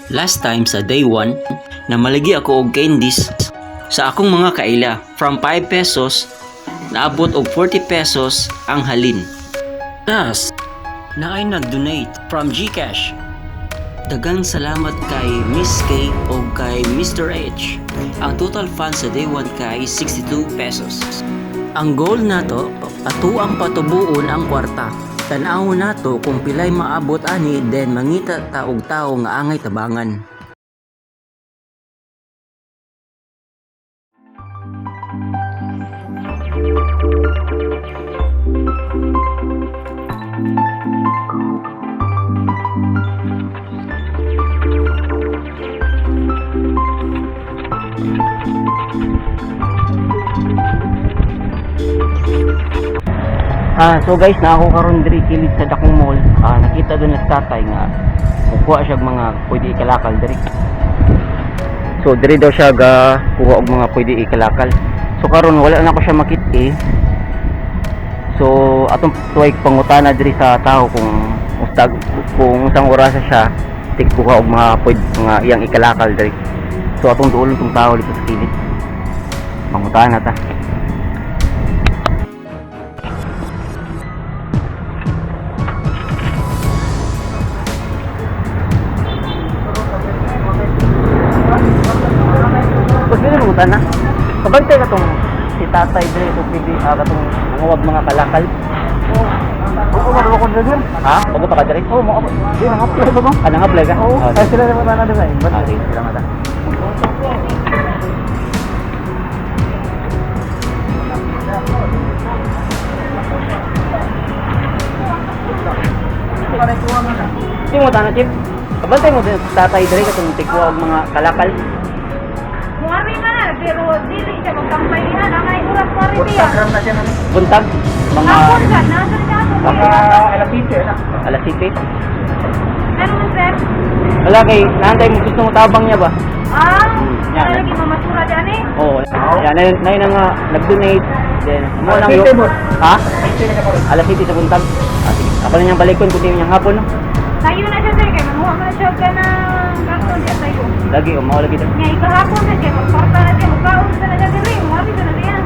Last time sa day 1, namaligya ako og candies sa akong mga kaila. From 5 pesos, naabot og 40 pesos ang halin. Plus, naay nag-donate from GCash. Daghang salamat kay Miss K o kay Mr. H. Ang total funds sa day 1 kay 62 pesos. Ang goal nato, atuang patubuon ang kwarta. Tan-awon nato kung pilay maabot ani, then mangita ta og tawo nga angay tabangan. So guys, na ako karon diri kilid sa dakong mall. Nakita doon na tatay nga mukuha siya og mga pwede ikalakal diri. So diri daw siya ga kuha og mga pwede ikalakal. So karon wala na ko siya makita eh. So atong tuway pangutana diri sa tao kung ustag kung unsang orasa siya tigkuha og mga pwede mga iyang ikalakal diri. So atong duolon tong tao dito sa kilid. Pangutana ta. Boss, dili mo na. Kabantay ka tong si tatay diri itong pwede katong nanguwag mga kalakal. Oo, wala ko dyan. Ha? Bago pa ka diri? Oo, mga di nang-apply ba ba? Ah, nang-apply ka? Oo, Ah, ay sila naman na dyan eh. Ah, sige, salamat ah. Di mo tana, Chief. Kabantay mo din si tatay diri katong tigkuha og mga kalakal. Muami na, pero dili siya magkampay niya. Nangay oras pa rin siya. Instagram na siya namin. Buntag mga Hapon ka, nasa siya ako. Baka alas 7 na. Alas 7. Ano man, sir? Wala kay naantay mo gusto mo tabang niya ba? Ah, Yan. ano lagi mamasura dyan eh? Oo. Yan, na na nga nag-donate. Then mo Alas lang 7, yun. boss. Ha? Sila ka pa rin. Alas 7 sa buntag. Ah, sige. Ako na niyang balikon kundi niyang hapon, no. Tayo na siya, sir. Kaya manguha man siya ka ng karton siya tayo. Lagi o mao lagi daw. Nga ikahapon na siya, magparta na siya, magkaon na siya diri. Muami na siya.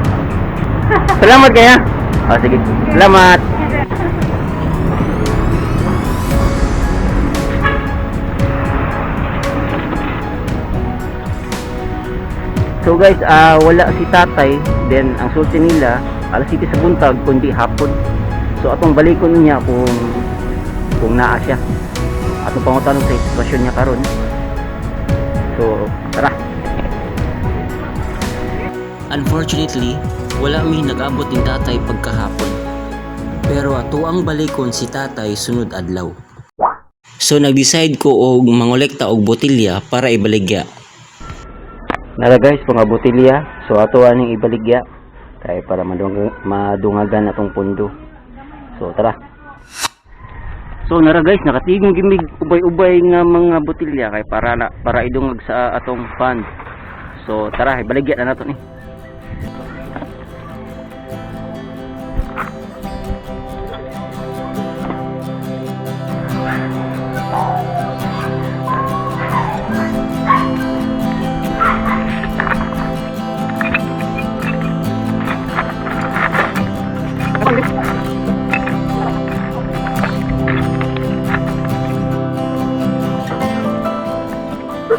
Salamat kaya. Ah, sige. Salamat. Yes, sir. So guys, wala si tatay. Then ang sulti nila alas 7 sa buntag kundi hapon. So atong balikon niya kung naa siya. Atong pangutanong sa sitwasyon niya karon. So, tara. Unfortunately, wala mi nag-abot ni tatay pagkahapon. Pero ato ang balikon si tatay sunod adlaw. So nag-decide ko og mangolekta og botilya para ibaligya. Nara guys, mga botilya. So ato aning ibaligya kay para madungagan atong pundo. So tara. So nara guys, nakatigong gimig ubay-ubay nga mga botilya kay para na, para idungag sa atong fund. So tara, ibaligya na nato ni.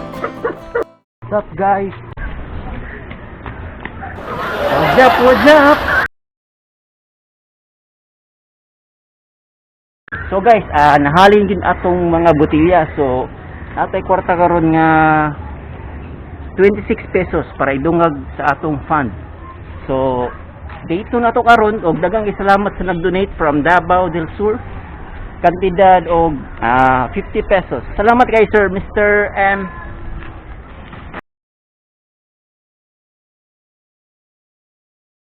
What's up, guys? What's up, what's up? So guys, nahalin din atong mga botilya. So natay kwarta karon nga 26 pesos para idungag sa atong fund. So dito na to karon og daghang salamat sa nag-donate from Davao del Sur. Kantidad og 50 pesos. Salamat kay Sir Mr. M.